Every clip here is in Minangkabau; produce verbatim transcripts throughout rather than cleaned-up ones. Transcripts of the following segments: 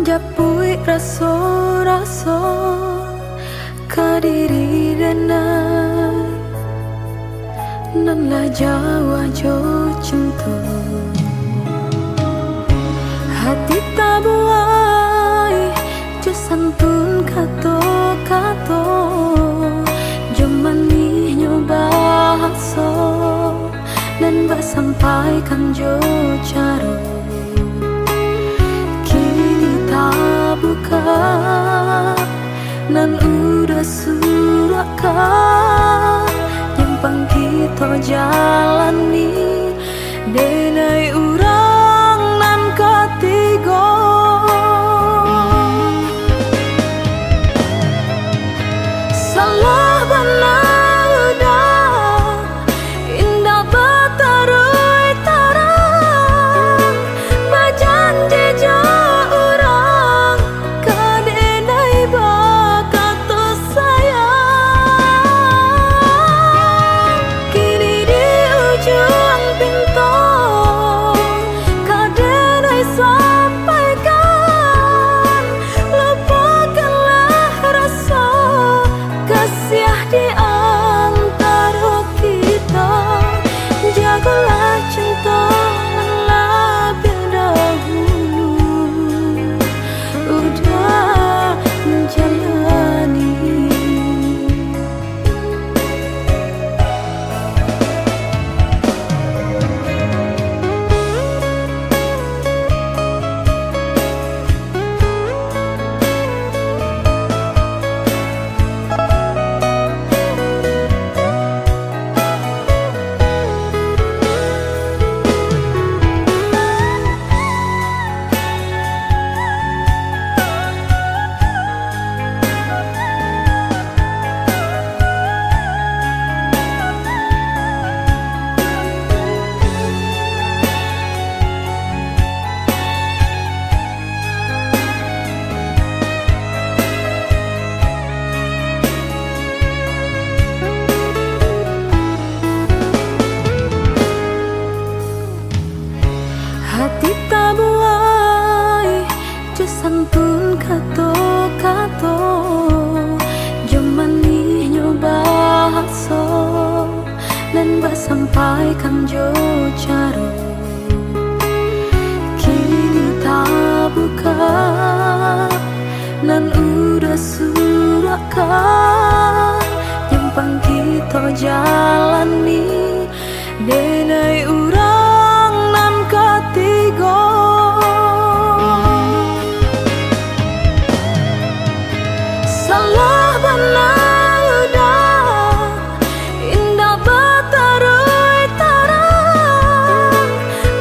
Japuik raso-raso ka diri denai, nan lah jauah jo cinto. Hati tabuai jo santun kato-kato, jo manihnyo bahaso, nan basampaikan jo caro. Kini tabuka nan udah surakkan, nyampang kito jalani, denai urang nan katigo. Salah bana udah, indak bataruih tarang, bajanji jo urang, ka denai bakato sayang. Kini di ujuang pinto, ka denai sampaikan, lupokanlah raso kasiah di antaro kito, jagolah cinto nan labiah dahulu, udah manjalani. Hati tabuai jo santun kato-kato, jo manihnyo bahaso, nan basampaikan jo caro. Kini tabuka nan udah surakkan, nyampang kito jalani, denai urang nan katigo. Salah bana udah, indak bataruih tarang,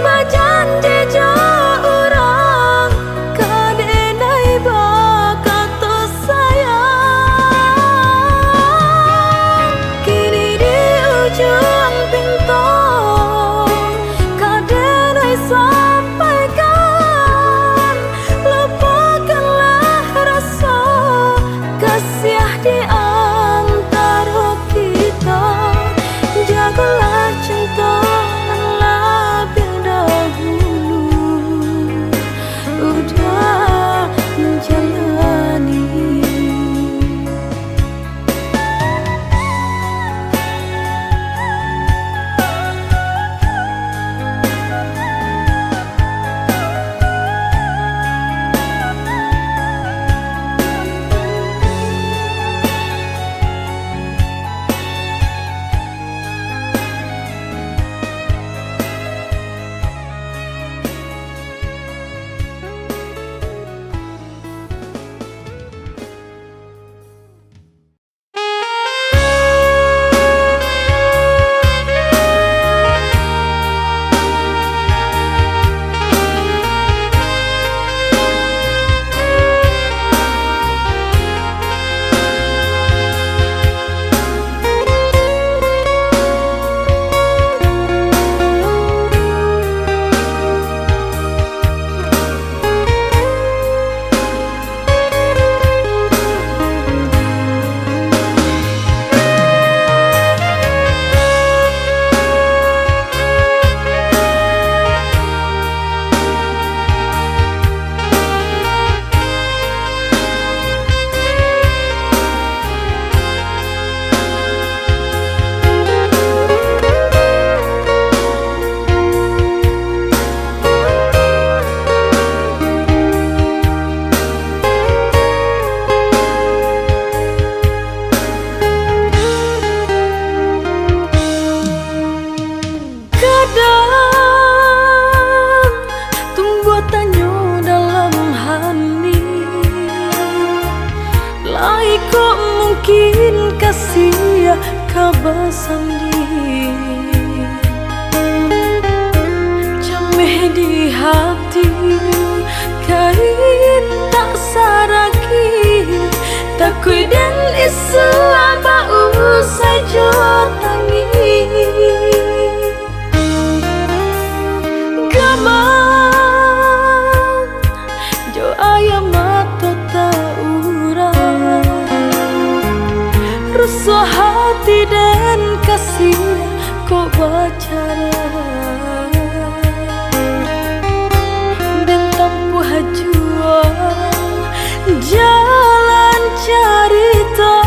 bajanji jo urang, ka denai bakato sayang. Kin kasiah ka basandi, cameh di hati, kain tak saragih, takuik den isuak bausai jo tangih. Gamang jo aia mato taurang, rusuah hati den kasiah kok bacara. Den tampuah juo jalan carito,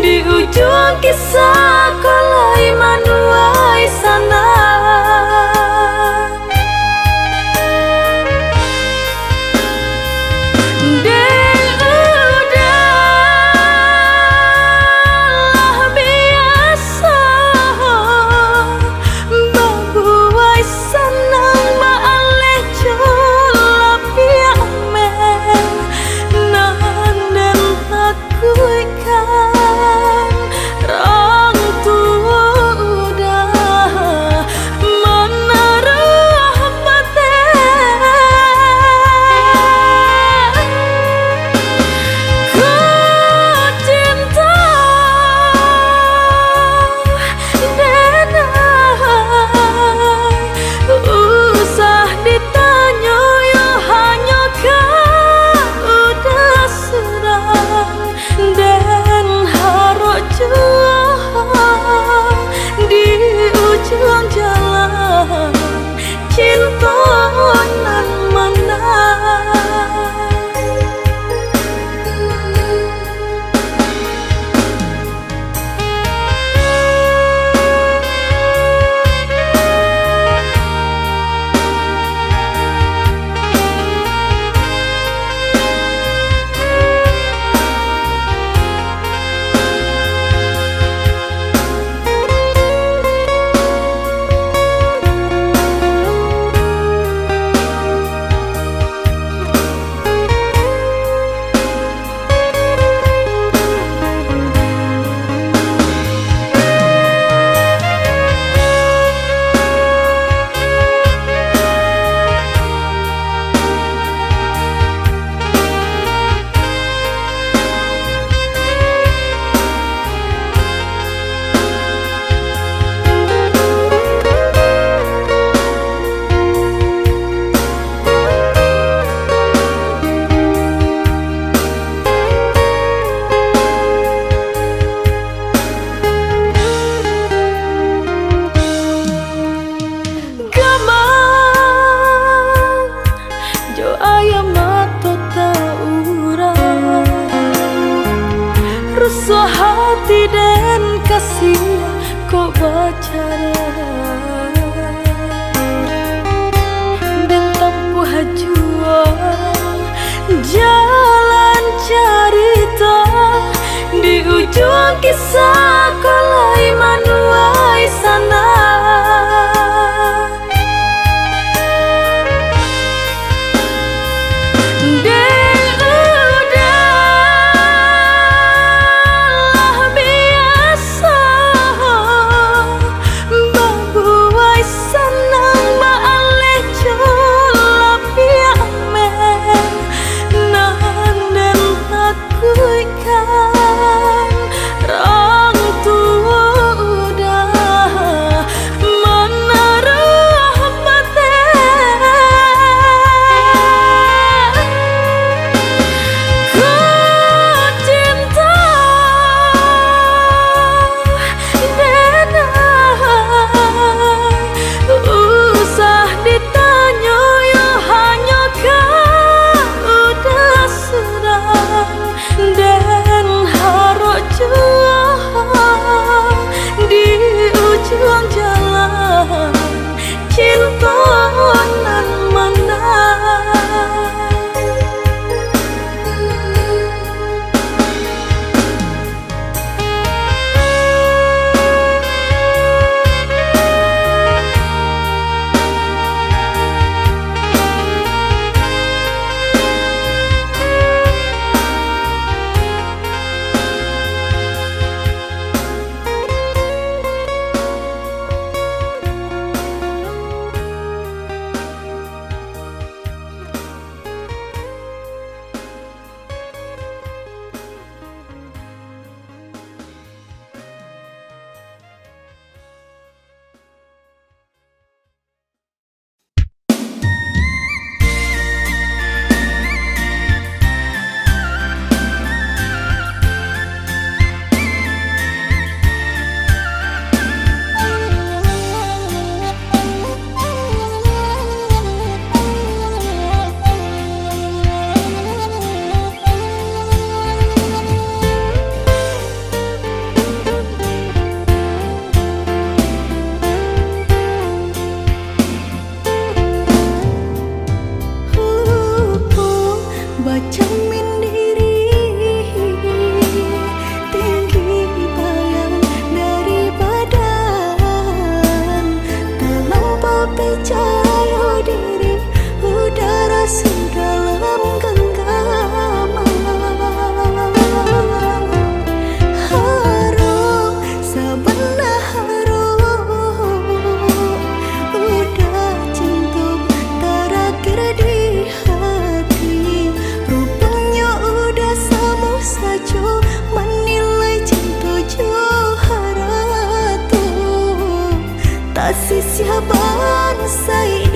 di ujuang kisah ko lai manuai sanang. Dek uda lah biaso babuai sanang, baaleh jo lapiak meh nan den takuikkan. Rang tu uda manaruah pateh. Ko cinto den ai usah ditanyo, yo hanyo ka uda surang. Den harok juo di ujuang jalan, cinto nan manang. Gamang jo aia mato taurang, rusuah hati den kasiah kok bacara. Den tampuah juo jalan carito, di ujuang kisah ko lai manuai sanang. Dek uda lah biaso babuai sanang, baaleh jo lapiak meh nan den takuikkan. Rang Cayo diri, udara sudah dalam ganggaman. Harok, sabana harok, udah cinto tarakhir di hati. Ruponyo udah samo sajo manilai cinto jo harato. Tasisia bansaik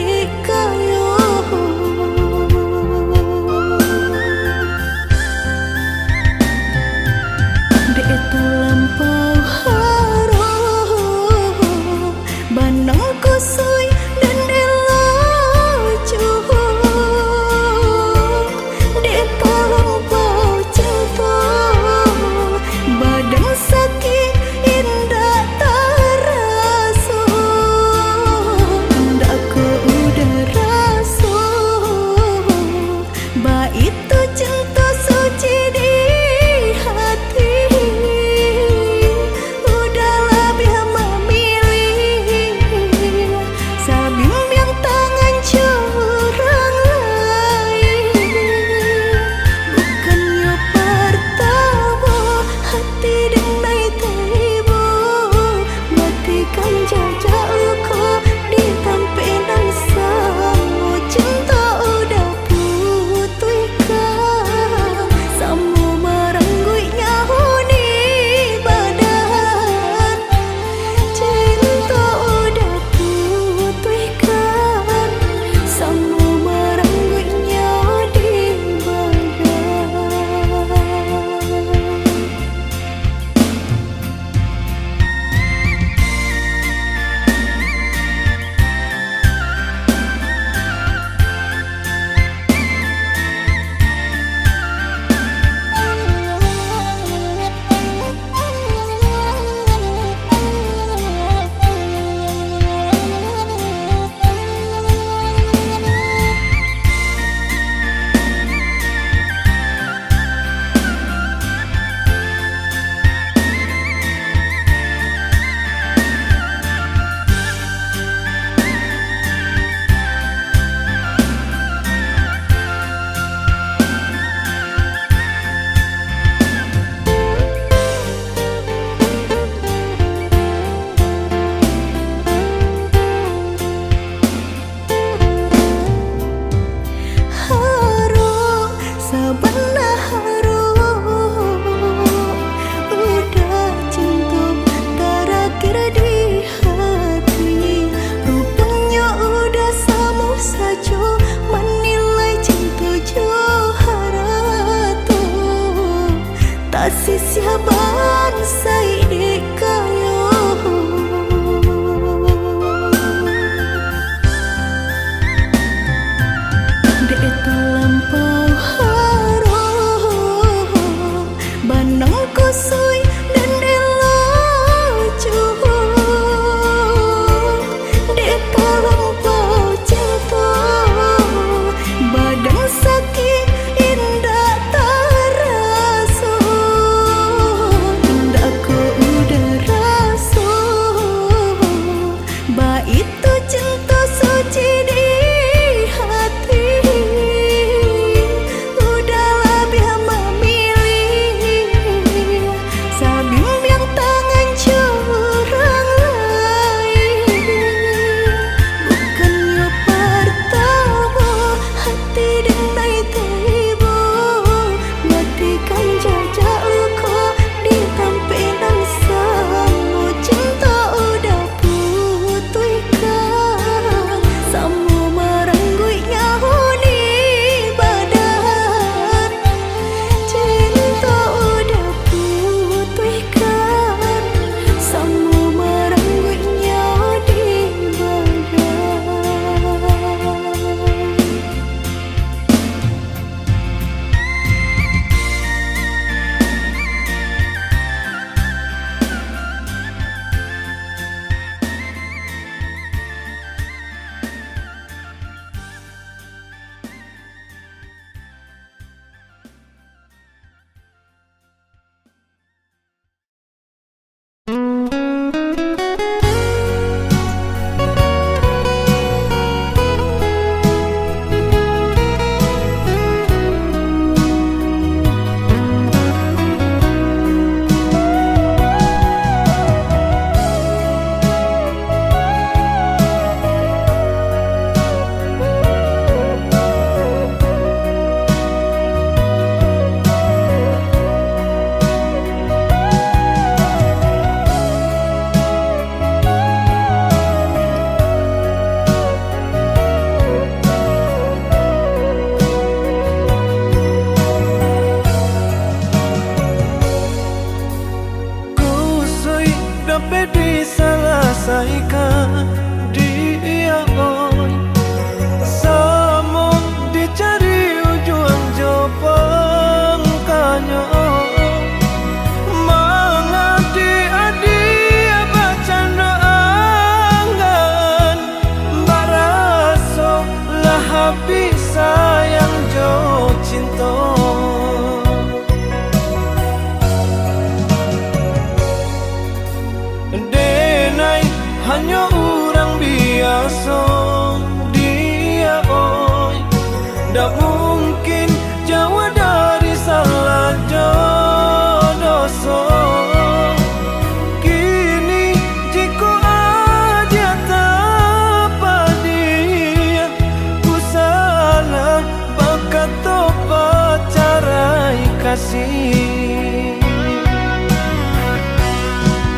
kasih.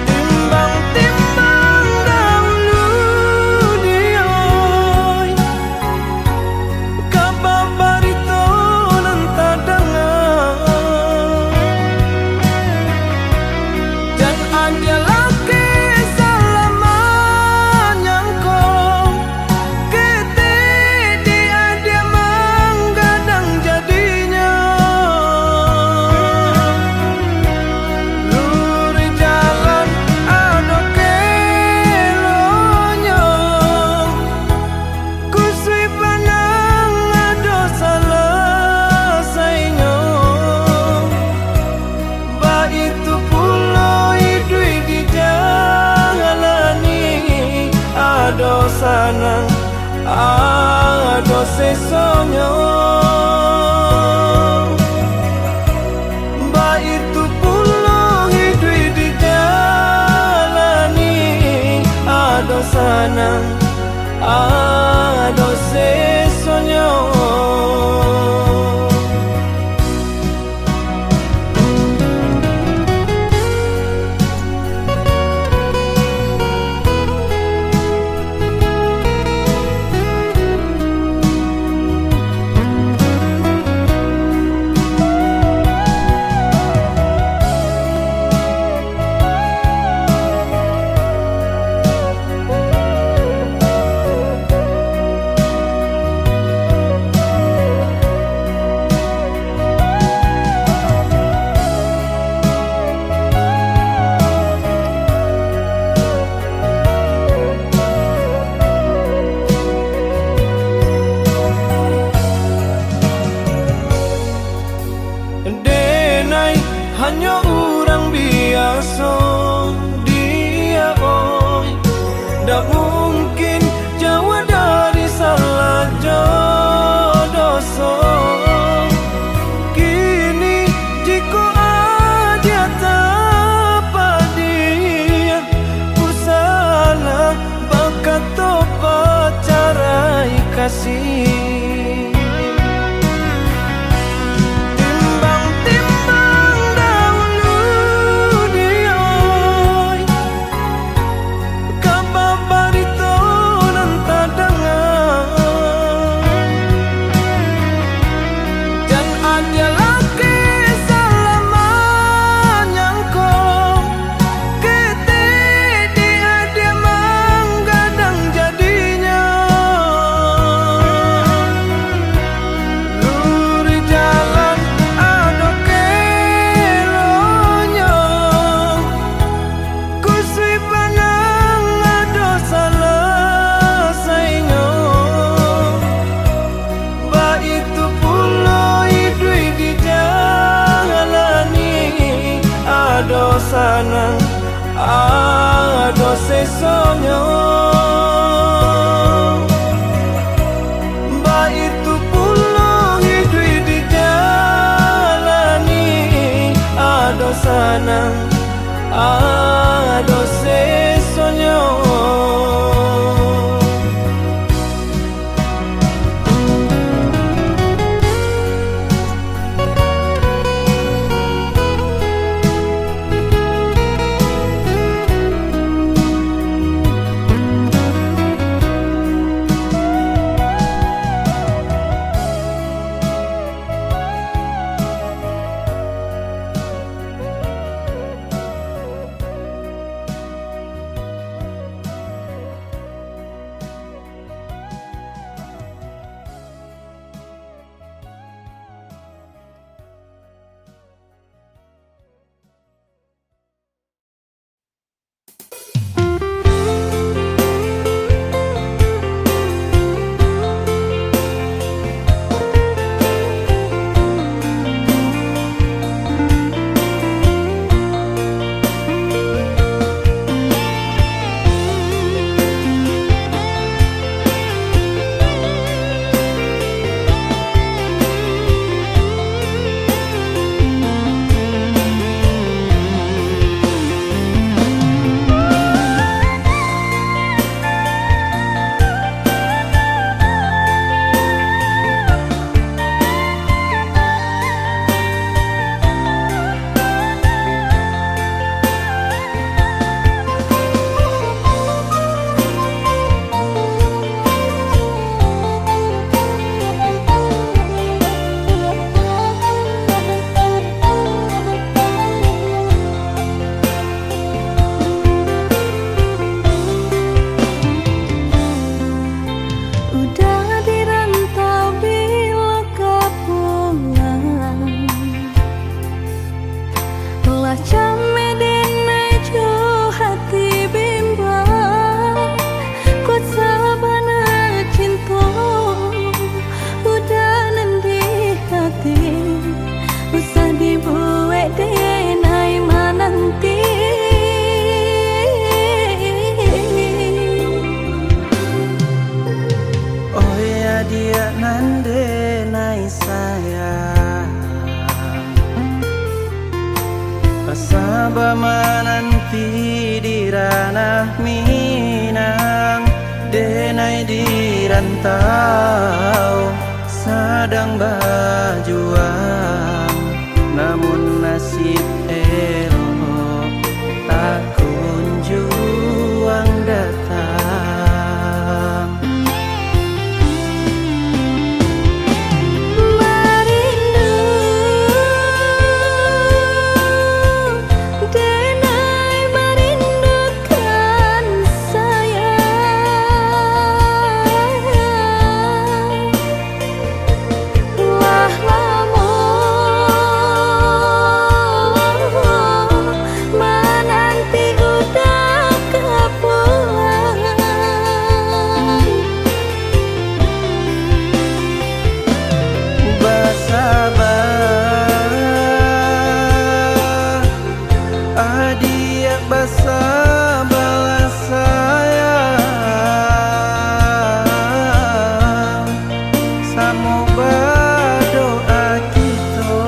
Timbang-timbang dahulu di oi, kaba barito nan tadanga. Jan adia lakeh salah manyangko, ketek di adia manggadang jadinyo. Luruih jalan ado kelonyo, kusuik panang ado salasainyo. Baitu pulo iduik dijalani, ado sanang, ado sesonyo. Baitu pulo iduik dijalani, ado sanang, ado sesonyo. Denai hanyo urang biaso dia, oi. Dak mungkin jauah dari salah jo doso. Kini jikok adia tapadiah, ku salah bakato pacarai kasih. Timbang-timbang dahulu di oi, kaba barito nan tadanga. Jan adia lakeh salah manyangko, ketek di adia manggadang jadinyo. Luruih jalan ado kelonyo, kusuik panang ado salasainyo. Baitu pulo iduik dijalani, ado sanang, ado sesonyo. Baitu pulo iduik dijalani, ado sanang, ado sesonyo. Diak nan denai sayang, asa bamananti di ranah Minang. Denai di rantau sadang bajuang, namun nasib elok tak kunjuang datang. Marindu, denai marindukan sayang. Lah lamo mananti uda ka pulang. Basaba, adiak, basabalah sayang. Samo badoa kito,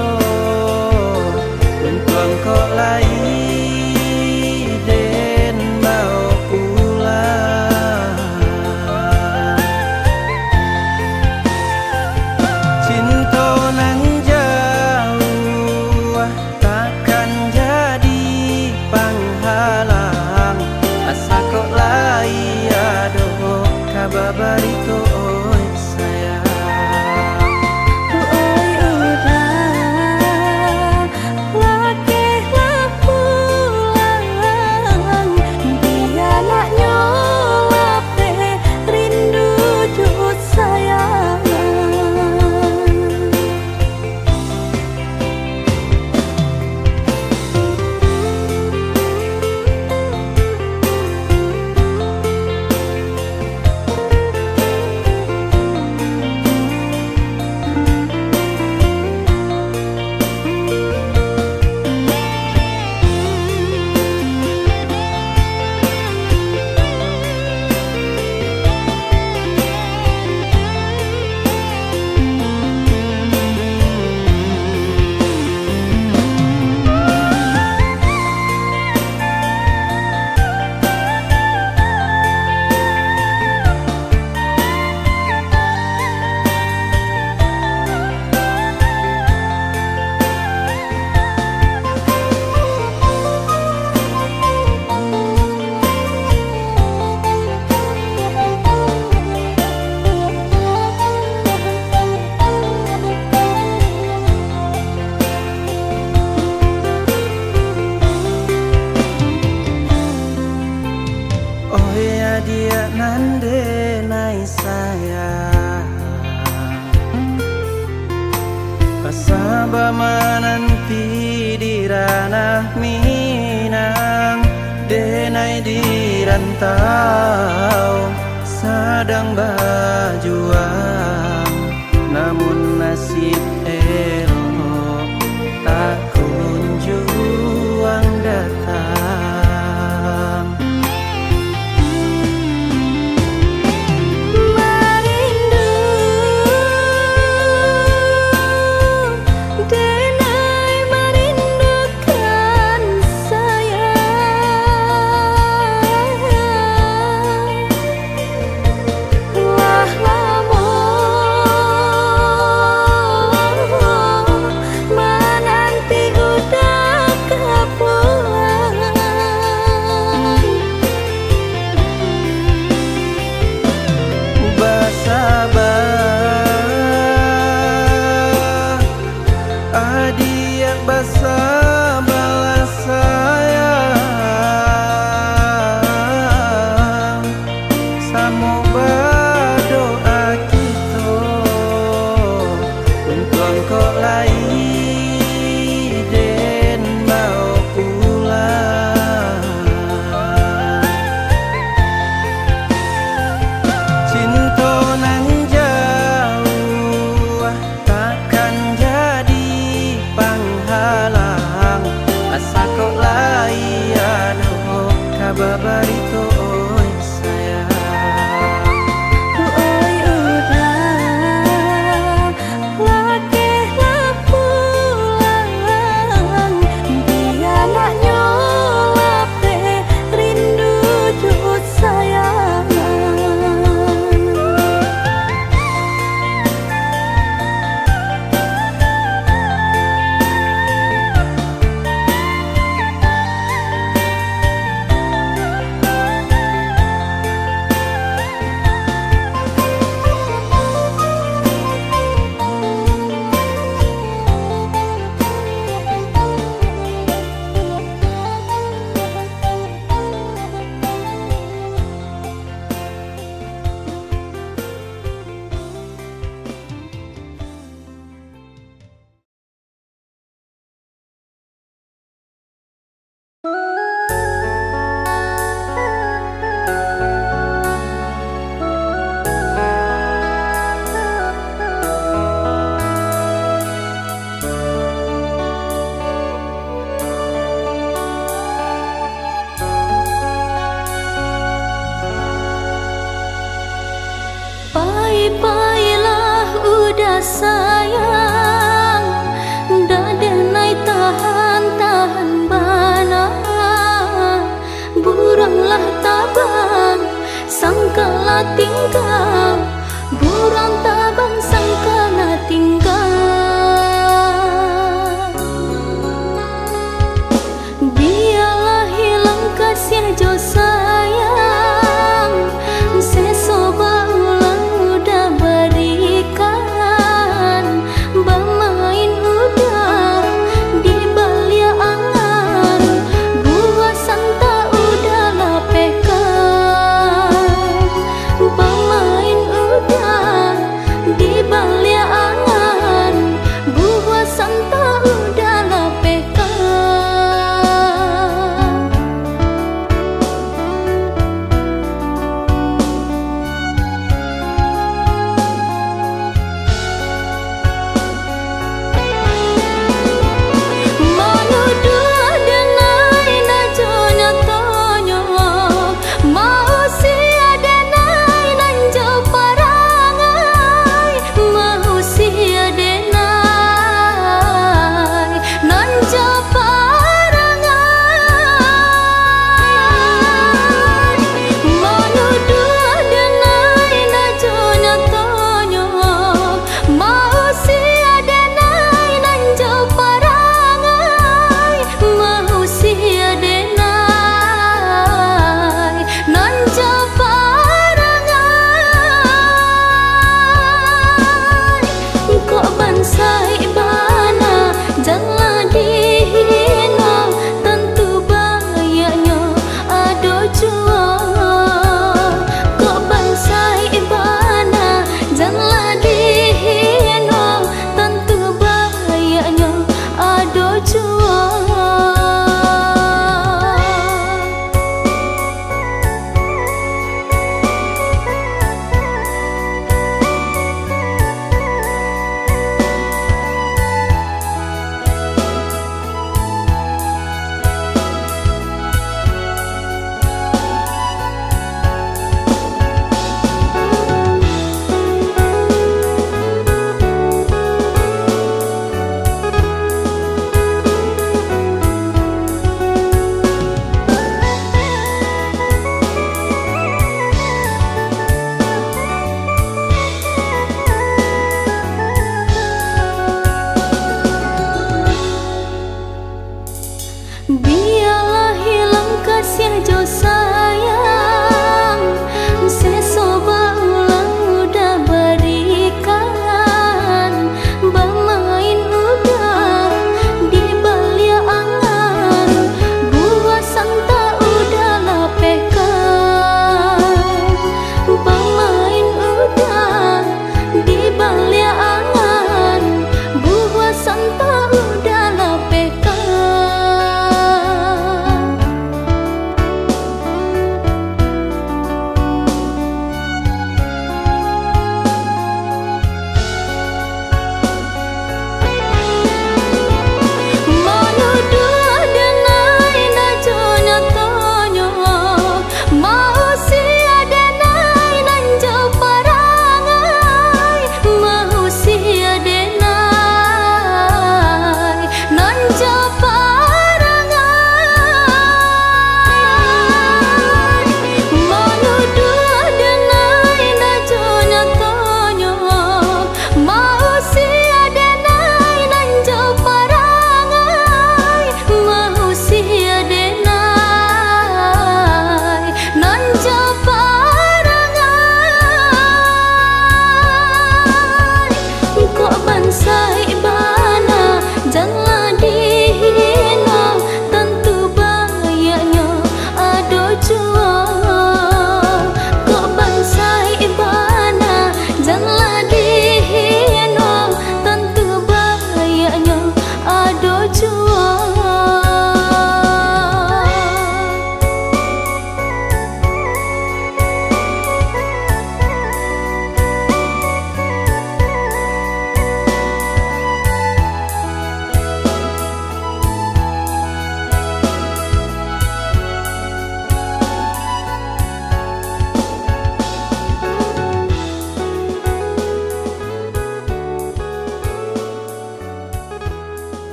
untuang kok lai den bao pulang. Cinto nan jauah takkan jadi panghalang, asa kok lai ado ka babarito, oi sayang. Oi uda, lakehlah pulang, bia naknyo lapeh rindu jo sayang. Oi adiak nan denai sayang, asa bamananti di ranah Minang. Denai di rantau sadang bajuang, namun nasib elok tak kunjuang datang. Marindu, denai marindukan sayang. Lah lamo Sayang, ndak denai tahan-tahan bana. Burang lah tabang, sangka lah tingga. Burang tabang, sangka lah tingga. Bialah hilang kasiah jo sayang, seso baulah udah barikan, bamain udah di baliak angan, buah santak udah lapehkan, bamain udah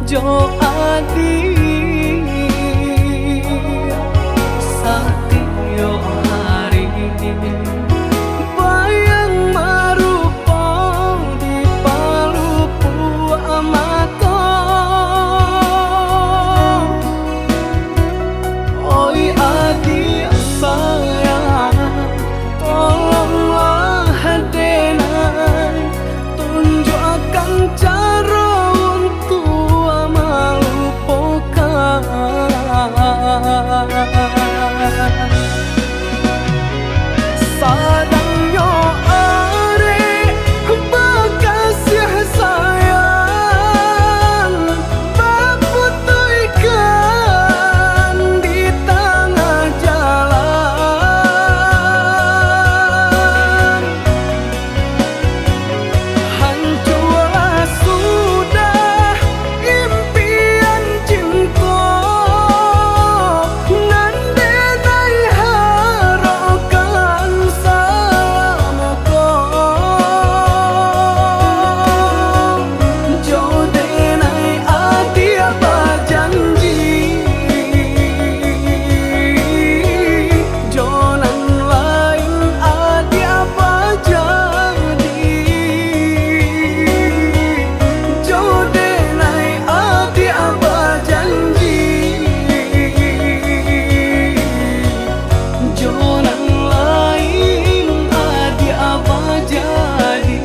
jo adiak satiok hari. Bayang marupo di palupuak mato. Oi adiak sayang, tolonglah denai tunjukkan caro untuak malupokan. Sadangnyo arek bakasiah sayang baputuihkan di tangah jalan. Hanculah sudah impian cinto nan denai harokkan salamo ko. Jo denai adiak bajanji, jo nan lain adiak bajadi. Jo denai adiak bajanji, jo nan lain adiak bajadi.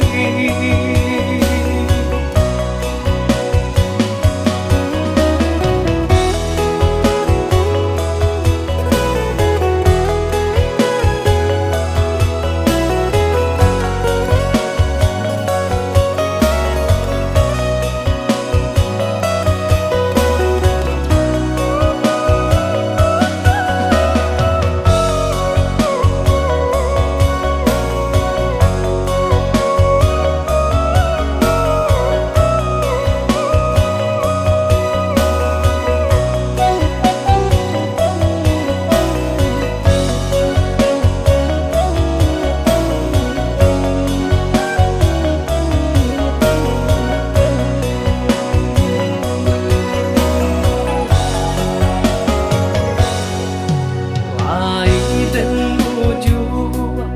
Lai den bujuak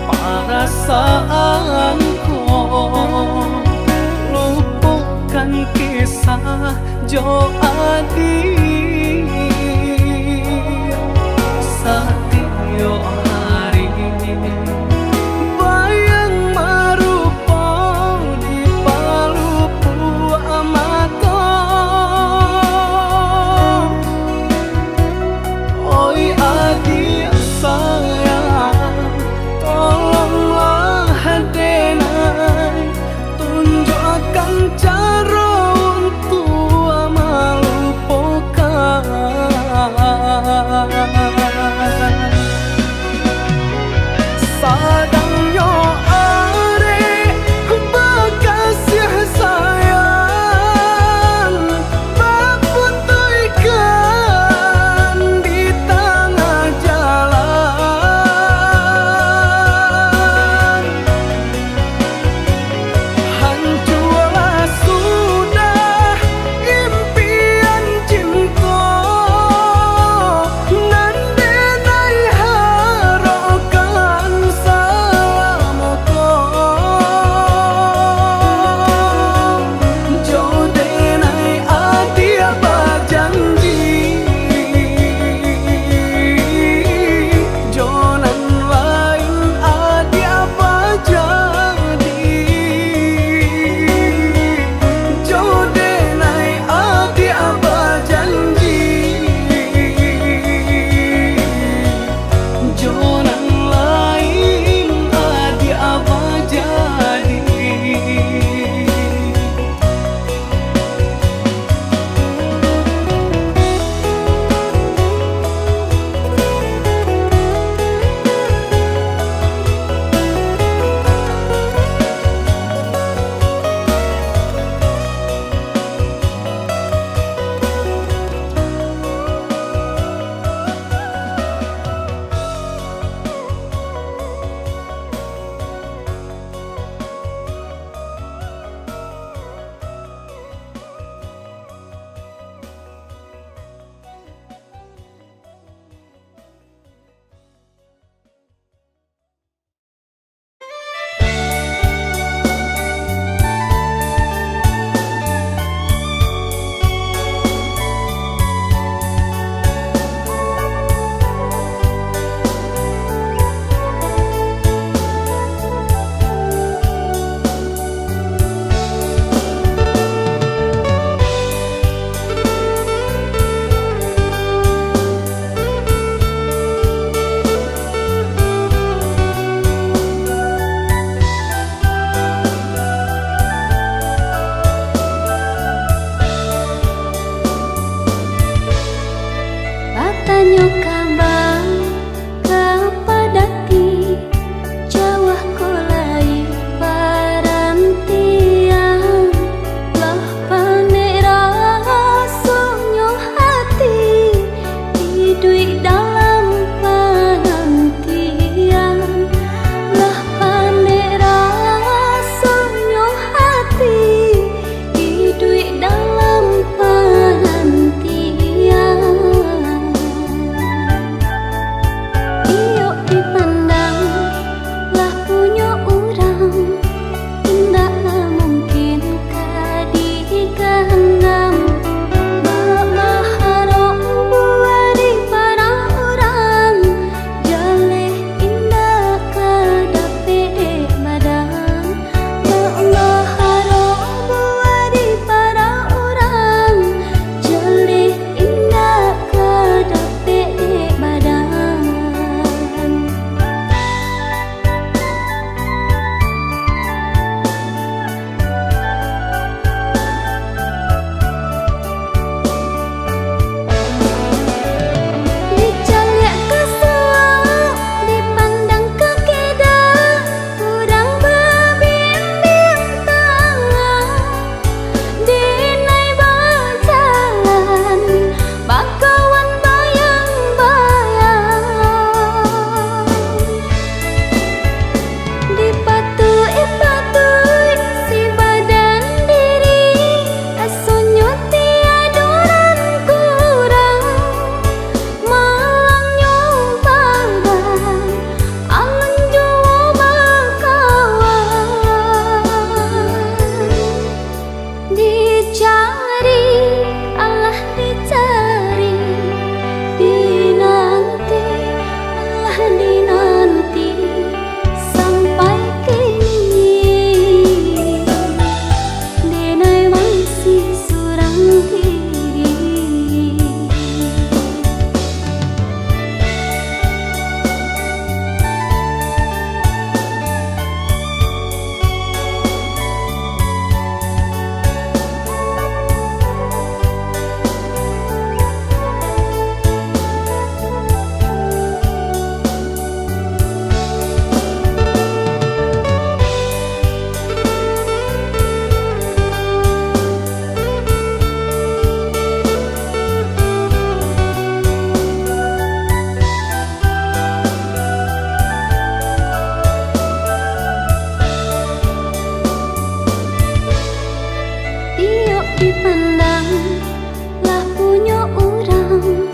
parasaan ko, lupokan kisah jo adiak satiok hari. Bayang marupo di palupuak mato. Oi adiak sayang, tolonglah denai tunjukkan caro untuak malupokan. Cari, alah dicari, dinanti, alah dinanti, sampai kini, denai masih surang diri. Iyo dipandang lah punyo urang,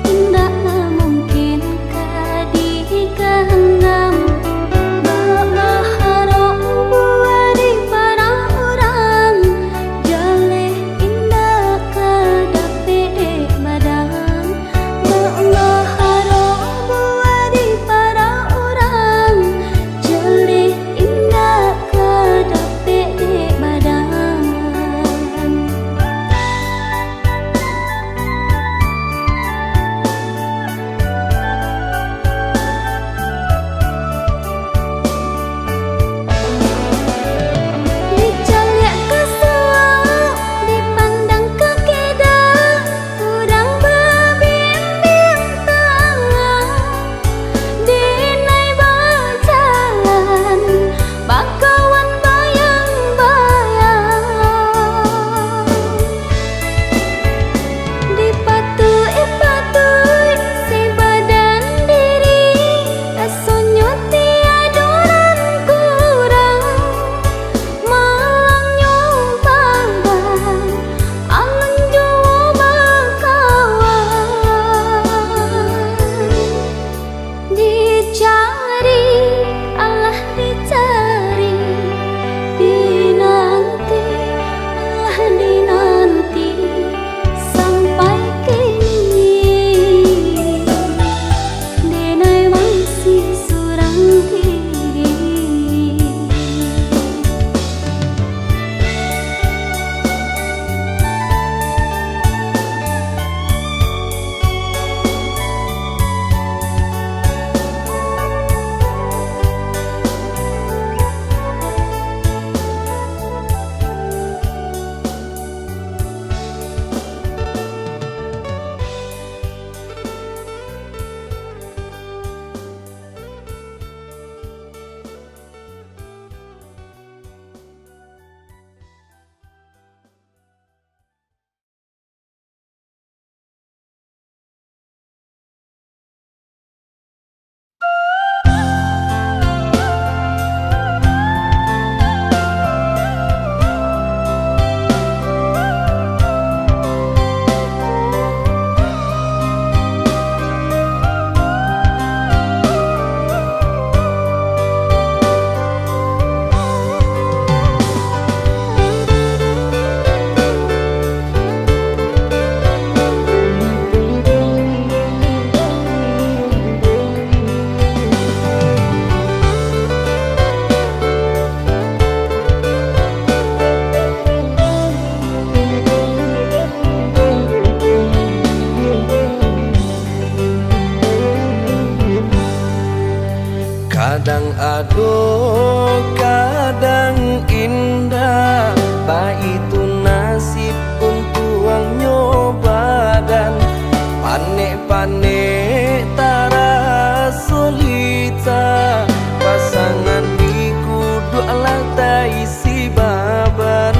indak lah mungkin ka diganam. Bak baharok buah di padang urang, jaleh indak ka dapek dek badan. Bak baharok buah di padang urang, jaleh indak ka dapek dek badan. Dicaliak ka suok, dipandang ka kida, urang babimbiang tangan, dinai bajalan, bakawan bayang-bayang. Dipatuik-patuik sabadan diri, rasonyo tiado nan kurang. Malangnyo badan, alun juo bakawan. Dicari, alah dicari, dinanti, alah dinanti, sampai kini, denai masih surang diri. Kadang ado, kadang indak, baitu nasib untuangnyo badan. Panek-panek taraso lita, pasangan di kuduak lah taisi baban.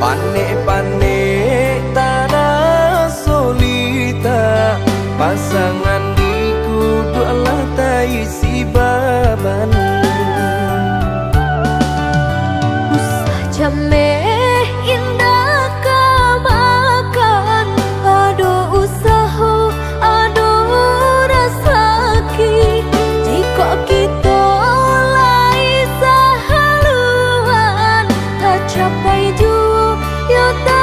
Panek-panek taraso lita, pasangan di kuduak lah taisi baban. Usah jameh indak ka makan, ado usaho, ado rasaki. Jikok kito lai sahaluan, tacapai juo yo ta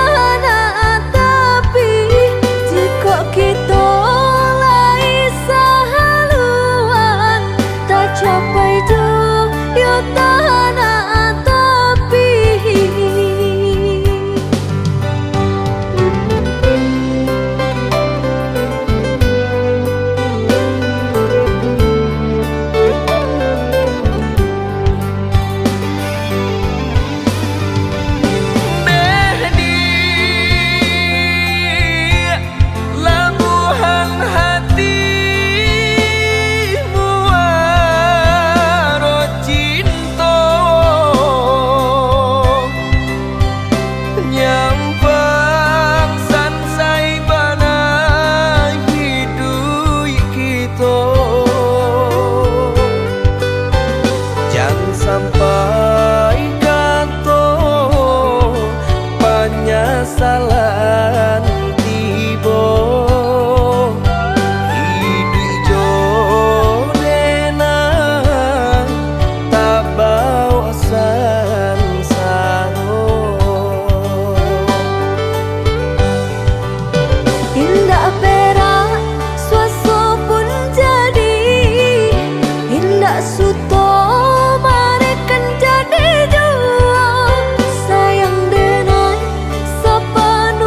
Salan tibo, iduik jo denai tabao sansaro. Indak perak suaso pun jadi, indak suto marekan jadi juo. Sayang denai sapanuah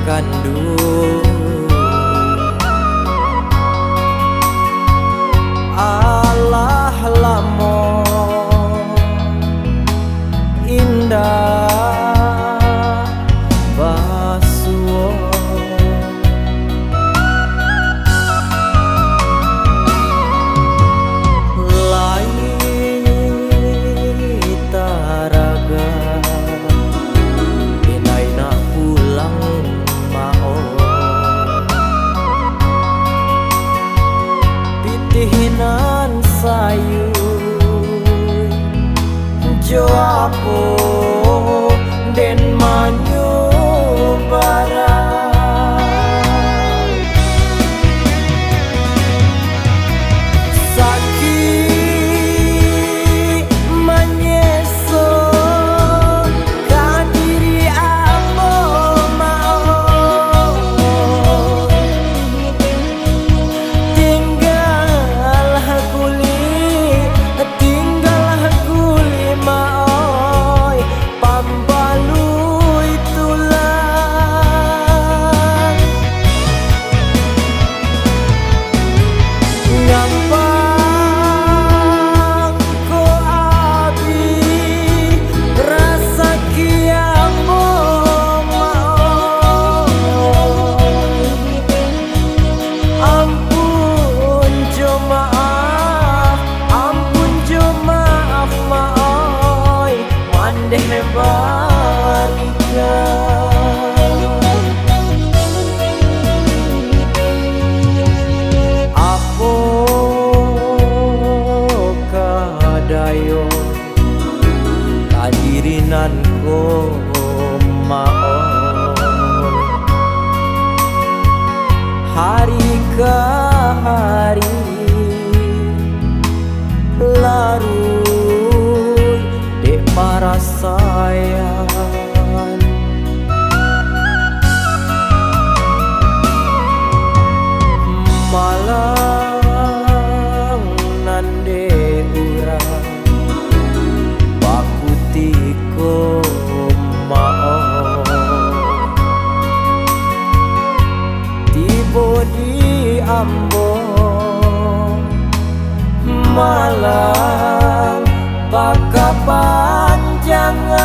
kanduang. Alah lamo indak basuo. Lai taraga, inai nak pulang, Mak, oh. Pitih nan sayuik jo apo den manyubarang. Sakik manyeso ka diri ambo, Mak, oh. Tinggalah kulik, tinggalah kulik, Mak, oi, pambaluik tulang. Gampang ko abih rasaki ambo, Mak, oi. Ampun jo maaf, ampun jo maaf, Mak, oi, mandeh barika. Apo ka dayo ka diri nan ko, Mak, oi. Hari ka hari laruik dek parasaian. Malang nan dek urang bakutiko, Mak, oh. Tibo di ambo malang pakapanjangan.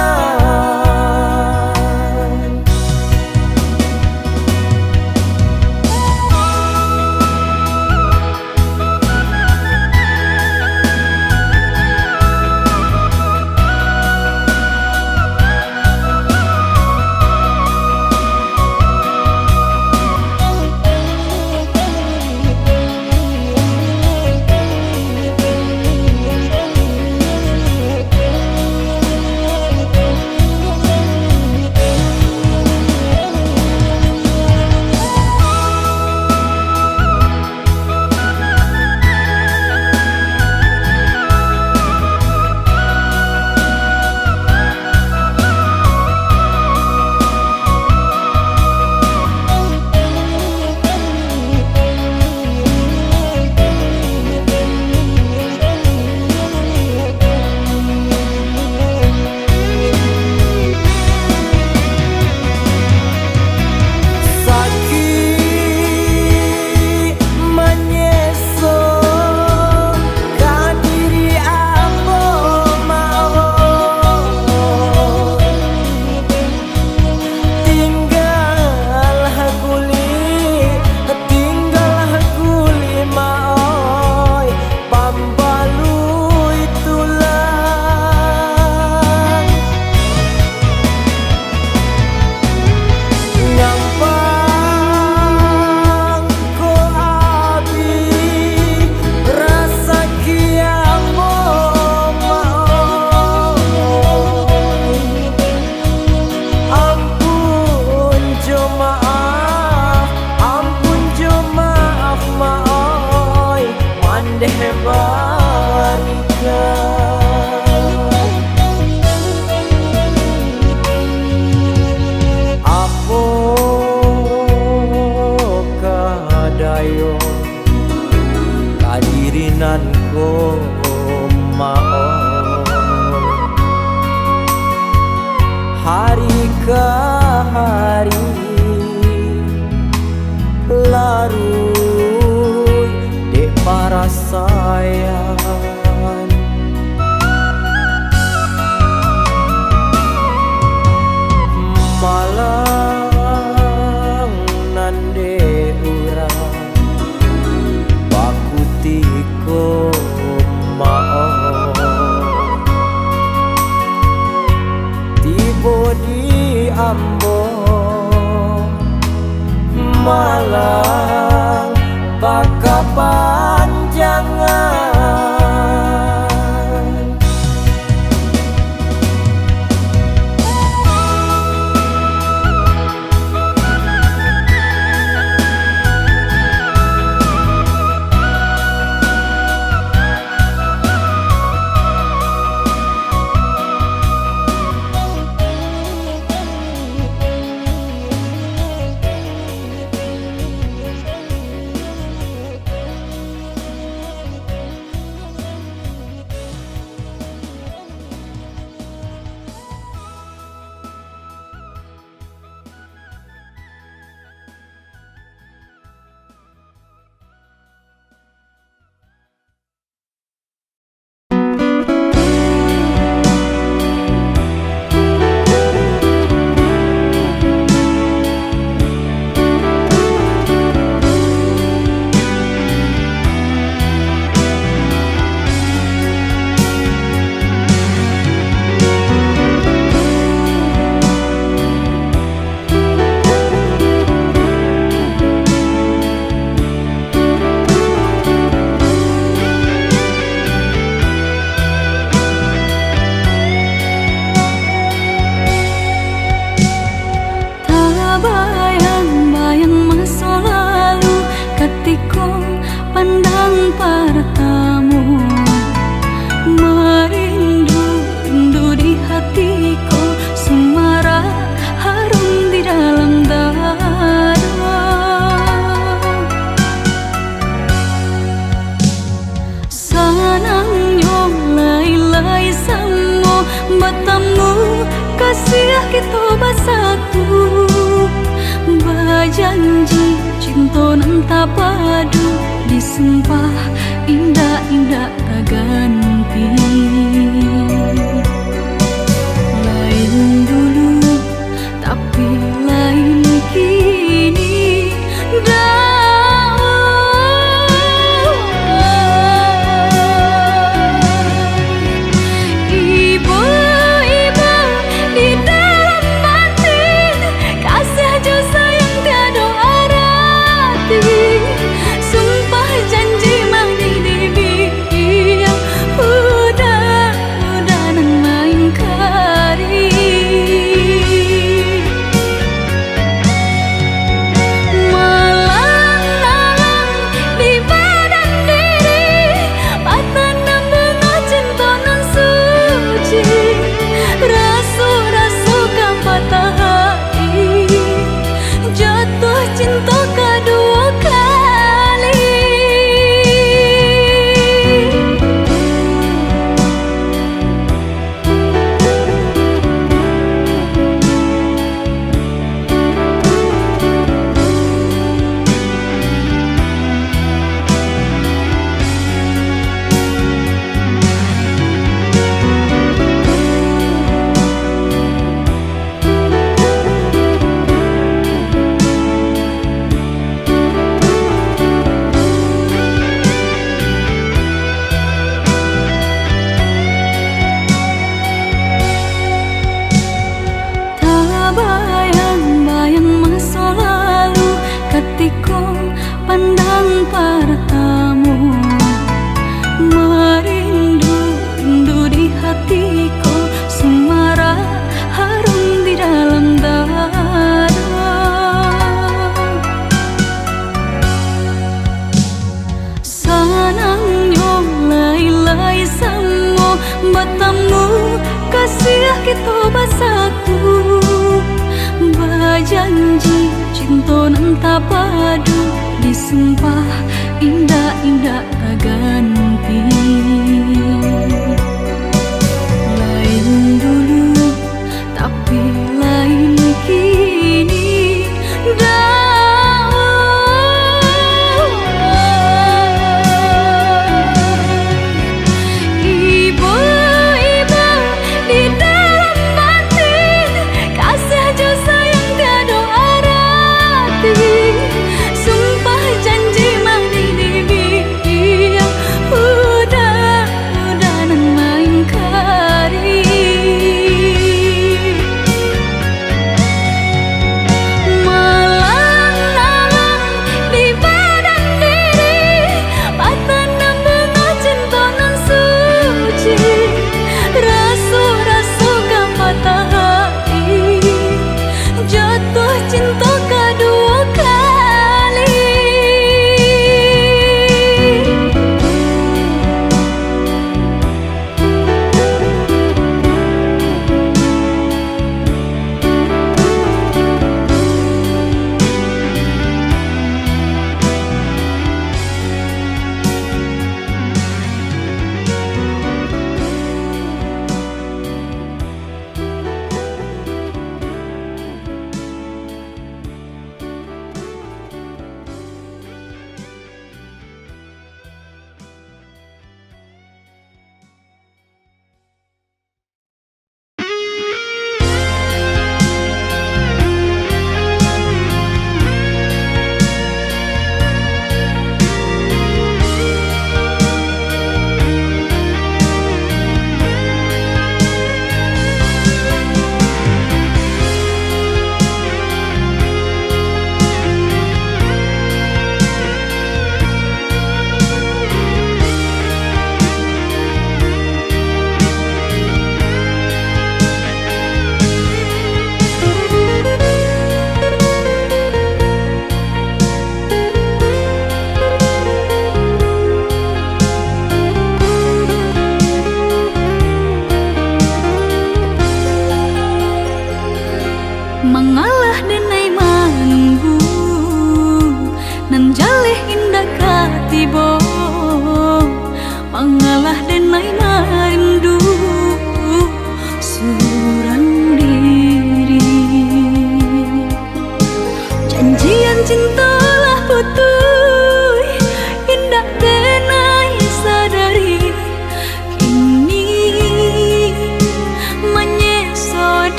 Malang bakapanjangan. Tabayang-bayang maso lalu, katiko pandang partamo. Marindu-rindu di hati ko, sumarak harum di dalam dado. Sanangnyo lai-lai samo batamu, kasiah kito basatu. Bajanji cinto nan tapadu, disumpah indak-indak taganti. Lain dulu, tapi lain kini, dahulu. Ibo-ibo di dalam batin, kasih jo sayang tiado arati. Sumpah janji manih di bibia, udah-udah nan maingkari. Malang-malang di badan diri, batanam bunga cinto nan suci. Raso-raso ka patah hati, jatuah cinto kaduo kali. Tabayang-bayang maso lalu, katiko pandang partamo. Marindu-rindu di hati ko, sumarak harum di dalam dado. Sanangnyo lai-lai samo batamu, kasiah kito basatu. Bajanji cinto nan tapadu, disumpah indak-indak taganti. Lain dulu, tapi lain kini, dahulu. Ibo-ibo di dalam batin, kasih jo sayang tiado arati. Sumpah janji manih di bibia, udah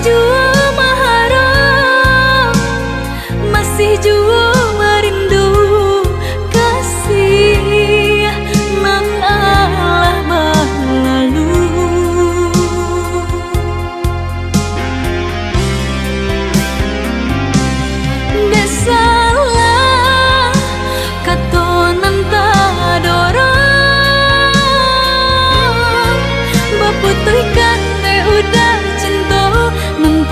Juo maharap, masih juo marindu kasih nan alah balalu. Dek salah kato nan tadorong, baputuihkan dek udah cinto nan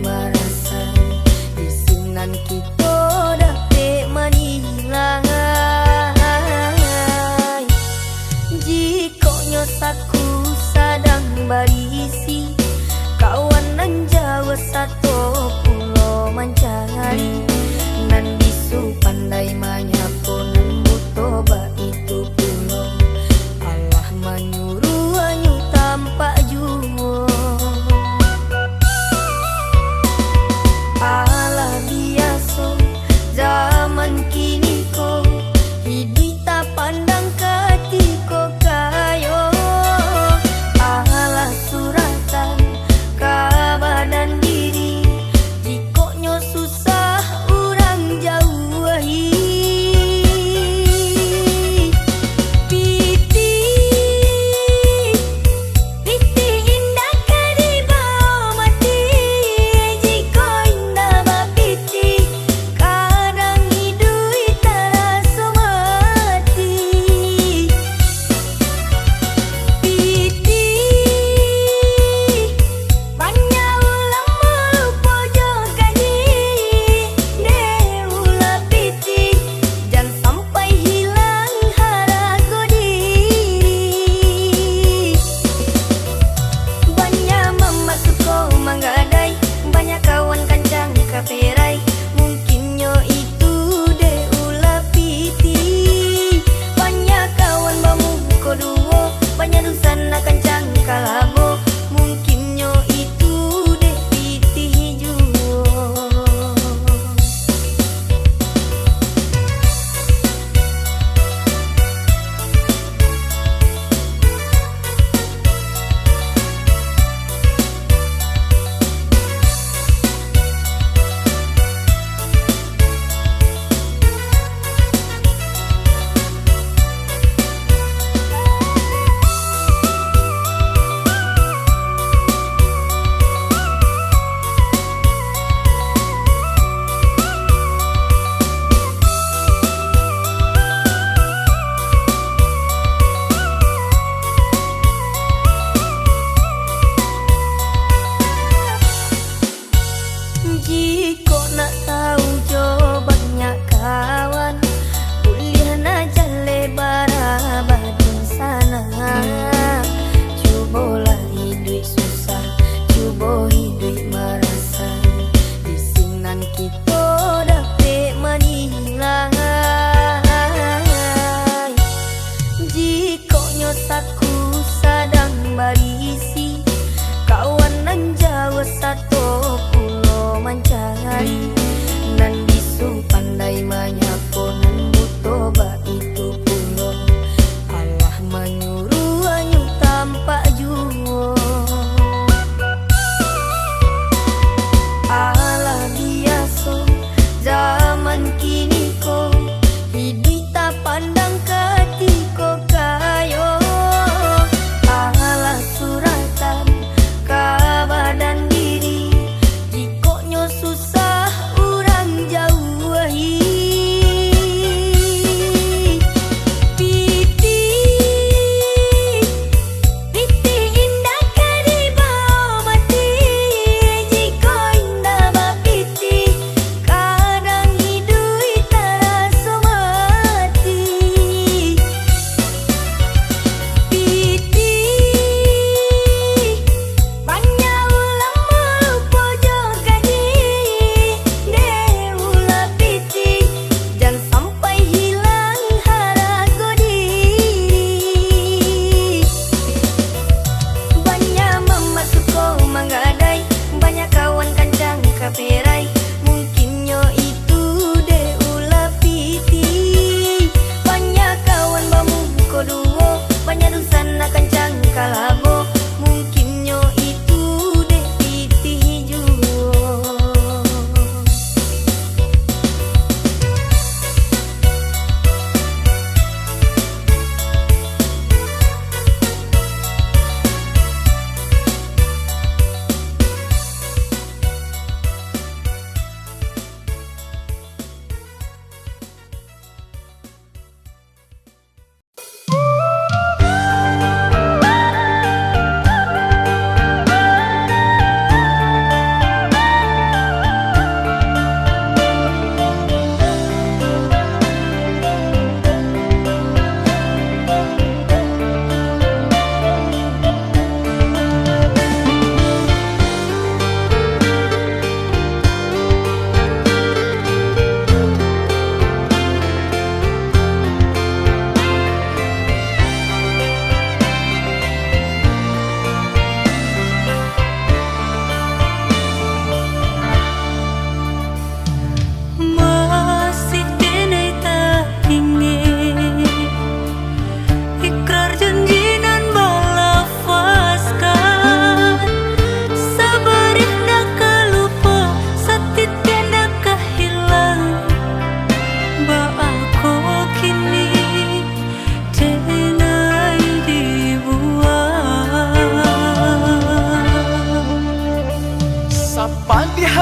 Barasan di sinan kito dapek manilai. Jikoknyo saku sadang barisi, kawan nan jauah sato pulo mancari. Nan bisu pandai manyapo, nan buto baitu pulo. Allah manyuruahnyo tampak juo. Alah biaso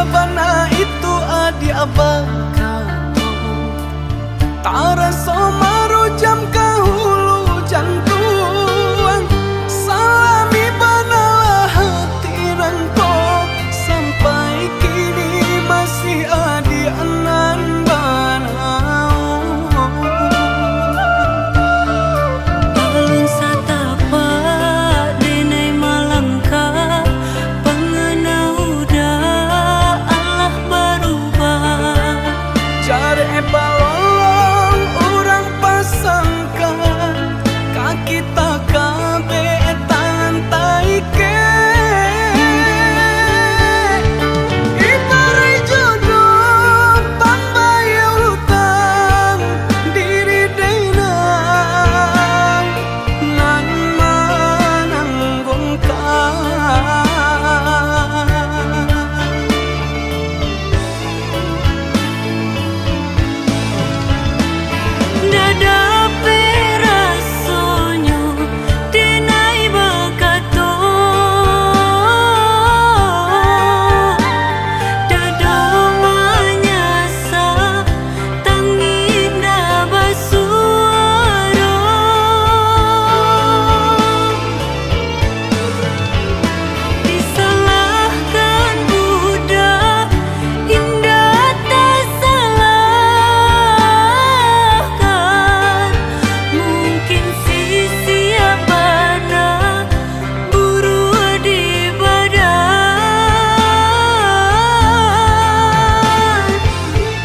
Bana itu adiak bakato, taraso marujam ka hulu jantuang. Salami banalah hati nangko, sampai kini masih adiak nan bana. Alun satapak denai malangkah, pangana udah alah barubah. Jarek balolong urang pasangka, ka kita kabek tangan taikek. Ibarat jodoh pambayia utang, diri denai nan mananggungkan. Ndak dapek rasonyo denai bakato, dado manyasa, tangih ndak basuaro. Disalahkan budak, indak tasalahkan. Mungkin sisiah bana buruak di badan.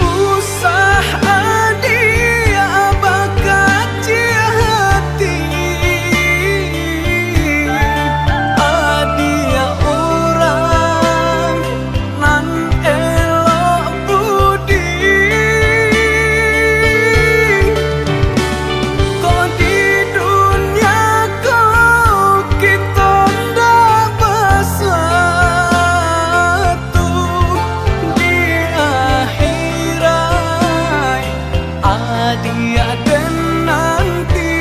Usah adiak bakaciak hati, adiak urang nan elok budi. Ko di dunia ko kito ndak basatu, di akhirat adiak den nanti.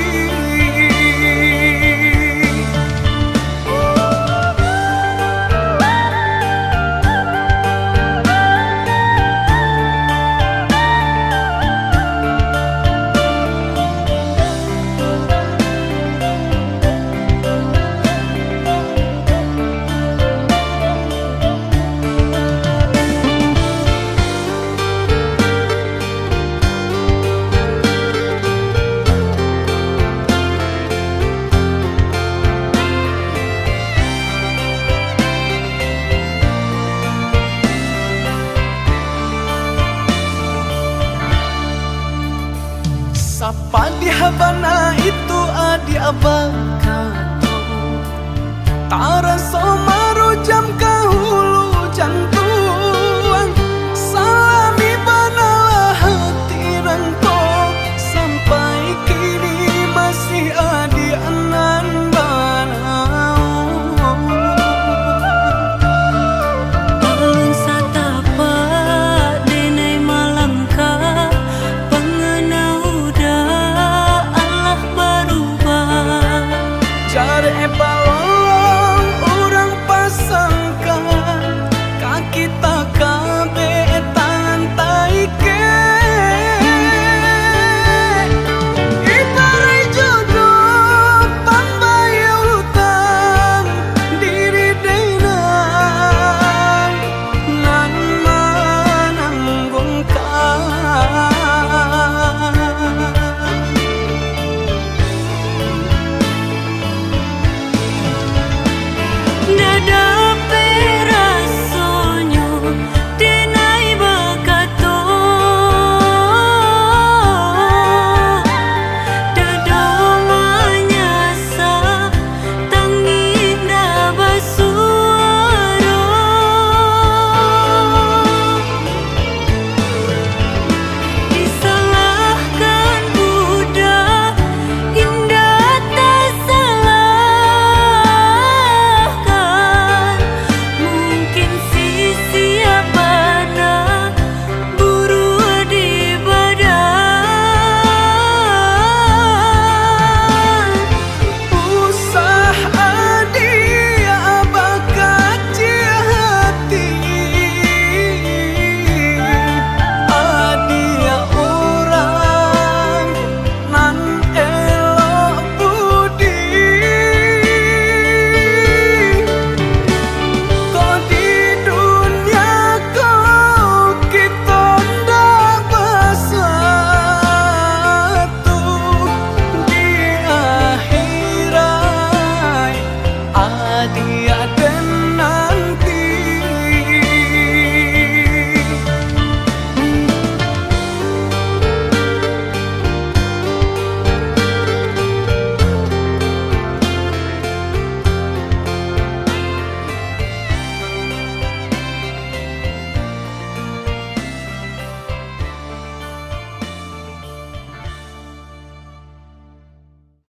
Sapadiah bana itu adiak bakato, taraso marujam ka hulu jantuang. Salami banalah hati nangko, sampai kini masih adiak nan bana. Alun satapak denai malangkah, pangana udah alah barubah. Jarek balolong urang pasangka, ka kita kabek tangan taikek. Ibarat jodoh pambayia utang, diri denai nan mananggungkan. Ndak dapek rasonyo denai Hati